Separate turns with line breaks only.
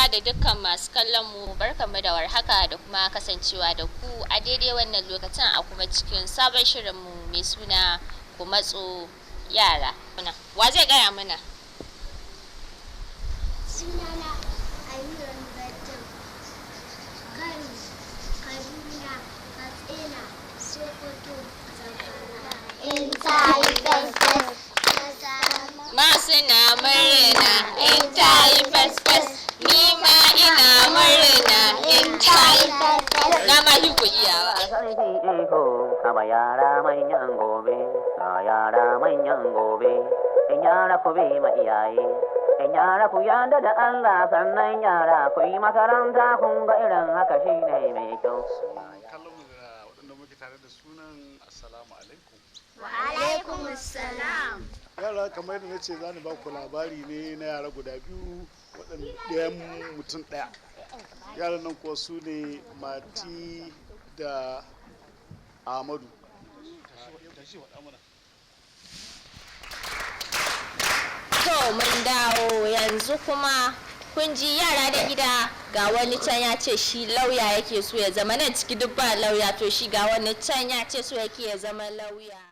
Yara da dukkan masu kallon mu, barkanmu da warhaka da kuma kasancewa da ku a daidai wannan lokacin a kuma cikin sabon shirinmu mai suna Ku Matso Yara. Wa zai gaya mana?
Sunana Amiran Battam, Kano, Kaduna, Katsina, Sokoto, Zamfara. In ta yi fes-fes.
Masu na murna in ta yi fes-fes, ni ma ina murna in ta yi. Na ma hi ku iyawa.
Sarki iko, haba yara manyan gobe, ga yara manyan gobe, in yara ku bi ma iyaye, in yara ku yarda da Allah, sannan yara ku yi makaranta, kun ga irin haka shine mai kyau.
Kallon mu da waɗanda muke tare da sunan, assalamu alaikum.
Wa alaikum assalam.
Yara, kamar yadda na ce, za ni ba ku labari ne na yara guda biyu waɗanda ɗayan mutum ɗaya. Yaran nan kuwa su ne Mati da Ahmadu. Tashi, faɗa mana.
To, mun dawo yanzu kuma. Kun ji yara da gida, ga wani can ya ce shi lauya yake so ya zama. Nan ciki duk ba lauya, to shi ga wani can ya ce so yake ya zama lauya.